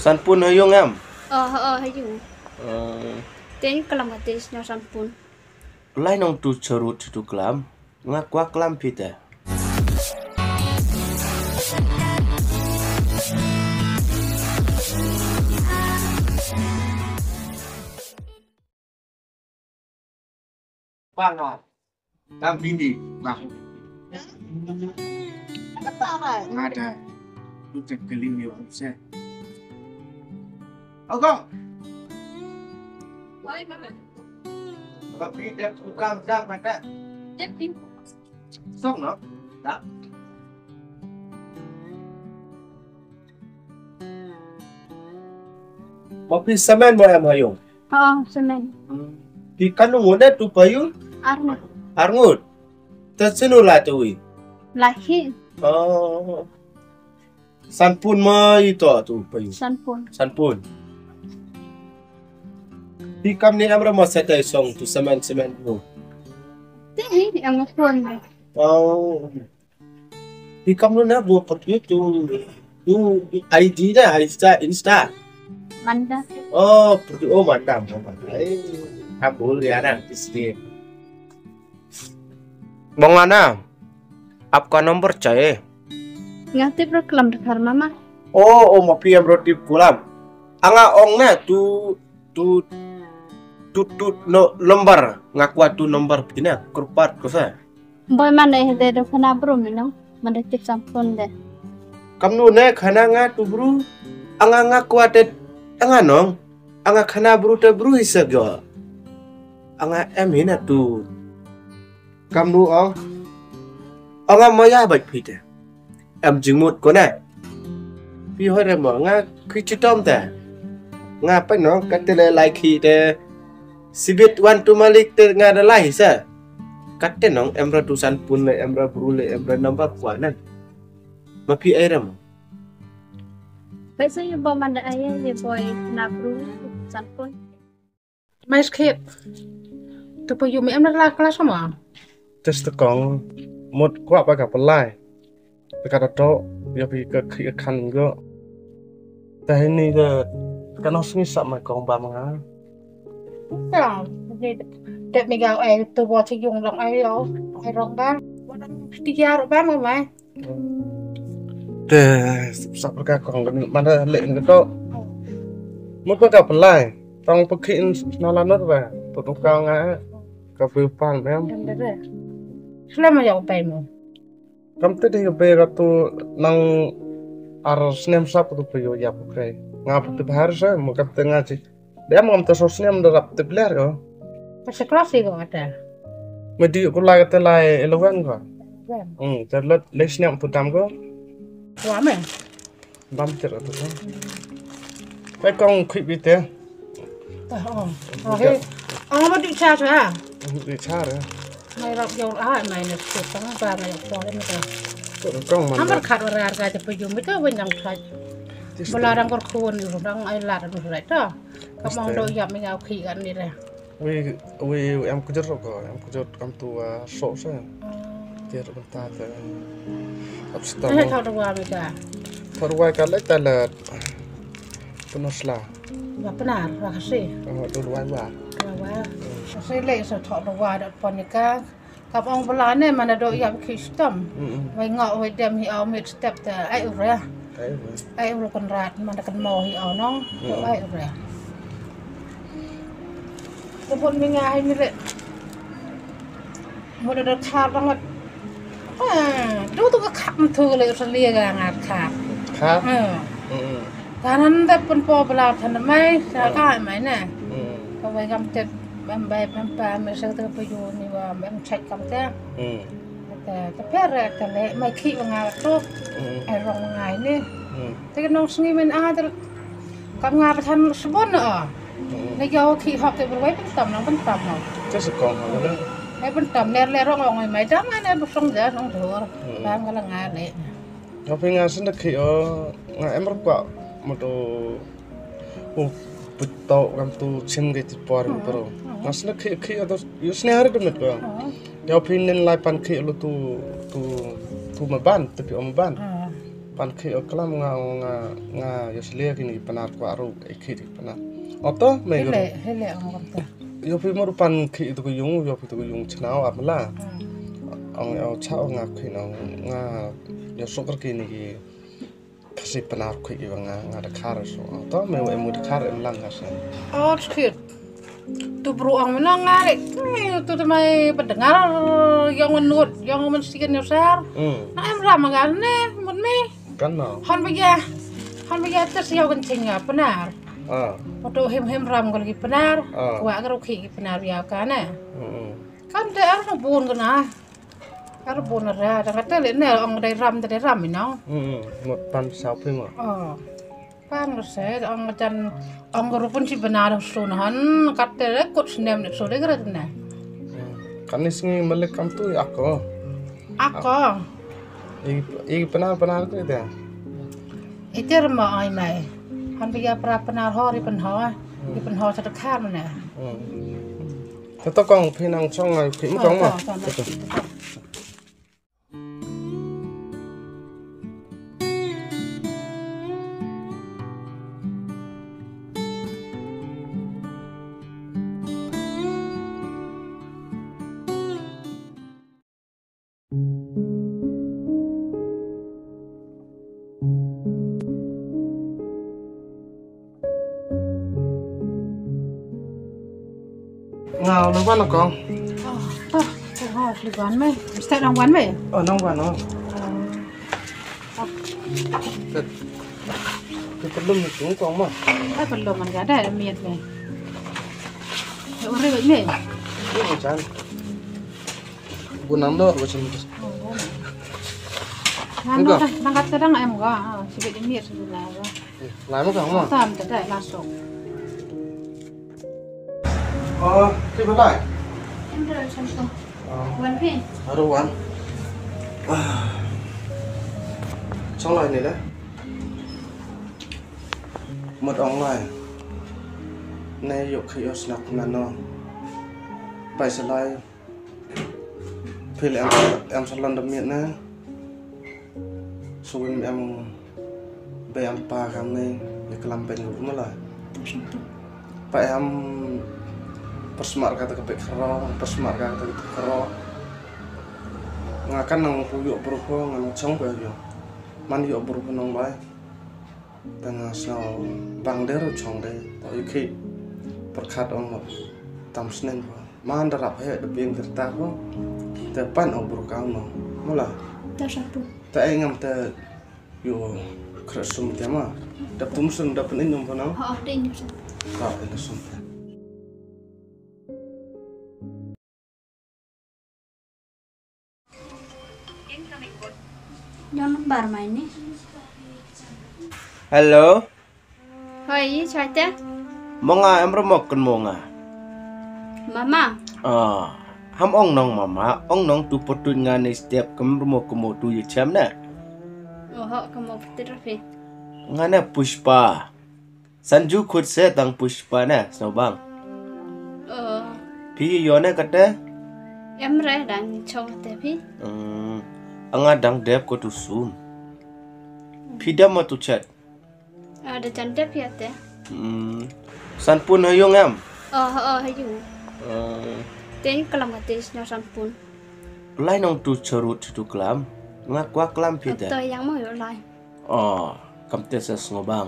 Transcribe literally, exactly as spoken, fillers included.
Sanpun ha ïung em? Oh, oh, ha ïung. Eh. Te ngi klam ha te sñiaw Sanpun. Lai nong tu charut tu klam. Nga kwah klam phi te. Panga. Tam bini. Nah. Ada. Ucap keling ya, Bang. Ogo. Tapi dia tukang dah mata. Sok no? Dah. Mo phi samen mo em ha ïung? Ha, samen. Phi katno ngut tu pa ïung? Arngut. Arngut. Te sino la tu wi? Lahi. Oh. Sanpun mo ito tu pa ïung? Sanpun. Sanpun. Phi kam ni amra mo sa tai song tu samen samen tu. Te hi amra pun. Oh. Phi kam no na bu pyrtuit tu, tu I D da, Insta, Insta. Manda. Oh, pyrtuit, oh, manda, manda. Ai, kabul ya na, isli. Bong ana, apka number chahiye? Nga tip ro klam dkhar mama. Oh, oh, ma phi em ro tip kulam. Anga ong na tu, tu, tu, tu, no, number. Nga kwah tu number phi na, kyrpad ko sa. Boi man eh de do khana bru mi nong. Man de tip Sanpun de. Kamnu ne khana nga tu bru. Anga nga kwah te anga nong. Anga khana bru te bru hi sa gyo. Anga em hi na tu. Kamnu ong. Anga maya bait phi te. Em jingmut ko ne. Phi hoi re mo nga khi chitom te. Nga pa nong ka te le lai khi te. Sibit wan tu malik te nga da lai sa. Kat te nong em ra tu Sanpun le em ra bru le em ra number kwah nan. Ma phi ai ra mo. Pesa ye bo man da ai ye bo na bru Sanpun. Mai skip. Tu pa yu mi em na la klas ma. Tes te kong mut kwah ba ka pelai. Te ka to ya pi ka khi ka khan go. Ta hi ni de ka no sngi sa mai kong ba ma nga. Ya, ni de mi ga ai tu bo chi yung long ai yo. Ai rong ba. Ti ya ro ba ma mai. Te sap ka kong kan mana le ni to. Mo pa ka pelai. Tong pa khi in na la no ba. To to ka nga ka pi pan em. Sla ma ya pai mo. Kam te dei be ka tu nang ar snem sap tu pe yo ya pu kai. Nga pu te bahar sa mo kam te nga chi. Dem ngam ta so snem da rap te bler ko. Pas kelas ko ata. Me di ko la te lai eleven ko. Hmm, te lot le snem tu tam ko. Wa me. Bam ter tu. Pe kong khui bi te. Oh. Oh, he. Oh, ma di cha cha. Di cha re. Mai rap yo a mai ne tu tang ba mai ko le me ta. Ko kong man. Amar khat wa ra ka te pe yo me ta wen yang khat. Bala rang kor khun yu rang ai la ru rai ta. Ka mong do yap mi ngau khi kan ni re. Wi wi em kujur ko em kujur kam tu so se. Jer bentar te. Ap sita. Ai thau dua mi ka. Thau dua ka le ta le. Penosla. Wa penar wa kasi. Oh tu dua wa. Wa wa. Kasi le so thau dua da pon ni ka. Kap ong bala ne mana do ïap ki stem. Wai ngok wai dem hi au mit step te ai u re. Ai u re. Ai u re kan rat mana kan mo hi au no. Ai u re. Te pun mi nga hai mi re. Mo do do thar banget. Ah, do tu ka khap tu le sa lia ga ngat khap. Khap. Kanan da pun po bala than mai sa ka mai ne. Ka wai gam tet bam bai bam pa me sa ta pa yu ni wa bam chek kam ta. Ta ta per ta le mai khi wa nga tu. Ai rong ngai ni. Te ka nong sngi men a ta kam nga pa than sbon a. Ne ga khi hok te berwai pen tam nang pen tam nang. Te se kong ha le. Ai pen tam ler ler rong ong mai dang ne bu song da nong thor. Bam ka la nga le. Nga phi nga sin da khi o nga em rap ka mo to. U put to kam tu chim ke ti por mi pro. Nga sin da khi khi o to yu sne hari de met ko. Ya phi nen lai pan khi lo tu tu tu ma ban tu phi o ma ban. Pan khih o klam nga, nga, nga ïa slia kine ki Pnar kwah ruh, eh, khih ki Pnar. Oto, me hele, hele, ong kata. Ïoh phi mo ruh pan khih tu ka yung, ïoh phi tu ka yung chnau ap la. Hmm. Ong ïa cha ong nga khih ong nga ïoh suk kine ki Khasi Pnar khih ki ba nga, nga da khar so. Oto, me wa em da khar em lang ka sen. Oh, khit. Tu bru ong mena nga le. Tu te mai ba dengar, ïong nut, ïong men sikan ïong sar. Hmm. Na em ram ga ne, mut me. Kan no. Han ba ïa. Han ba ïa te siaw kan ching ïa Pnar. Ah. Oto him him ram gal ki Pnar. Ah. Wa ga ru khih ki Pnar ïa ka ne. Hmm. Kan te ar no bun ka na. Ar bun ra, da kata le ne ong dei ram, dei ram ino. Hmm, hmm. Mut pan saw phi mo. Oh. Pan lo se, ong jan, ong ru pun si Pnar sun han, kata le kut snem ne so de kra ne. Hmm. Kan ni sngi malik kam tu ïa ako. Ako. I, i Pnar, Pnar tu ita. Ita rma ai mai. Han pia pra Pnar ho, ri pen ho. Ri pen ho sa de khar ne. Hmm. Te to kong phi nang chong ngai phi mo kong mo. Nga nang wan kong. Oh, to, to, ha, sli wan me. Mesti nang wan me. Oh, nang wan, oh. Kita belum itu kong mah. Kita belum kan ada miet me. Ore me. Ini macam. Bu nang dor macam itu. Nang dor, nang kat sedang em ga. Sibit miet sebelah ga. Lai mo kong mo. Tam ta dai la sok. Oh, phi ba lai? Em da san ko. Oh. Wan phi? Aru wan. Ah. Chong lai ni da. Mut ong lai. Ne yok khayo snak nano. Pai sa lai. Phi le em, em sa lon da miet na. Suwin em ba em pa kam ne, ïa klam ben ko mala. Pa em persmar kata ka pek kharo, persmar kata ka pek kharo. Nga kan nang pu yok bru ko, nga nang chong ba yok. Man yok bru ko nang bai. Tang nga sngew bang der u chong de, ta u khih pyrkhat ong tam snen ko. Man da rap he da biang kerta ko. Te pan ong bru ka no. Mula. Ta satu. Ta ai ngam te yu kra sum te ma. Da tum sum da pen inyum ko no. Ha, da inyum sum. Ta inyum sum te. Yon number mai ni. Hello. Hoi, chaite. Mo nga em remo ken mo nga. Mama. Ah, ham ong nong mama, ong nong tu potut nga ne step kem remo kemo tu ye chem ne. Oho, kemo potut rafi. Nga ne Pushpa. Sanju khut se tang Pushpa ne, sngewbang. Oh. Phi ïoh ne kate? Em re dang chong te phi. Hmm. Anga dang dep ko tu sum. Phi dam ma tu chat. Ah, da jan dep ya te. Hmm. Sanpun ha yung em? Oh, oh, ha yung. Hmm. Te ni klam te sñiaw sanpun. Lai nong tu charut tu klam. Nga kwah klam phi te. To yang mo yo lai. Oh, kam te sa sngewbang.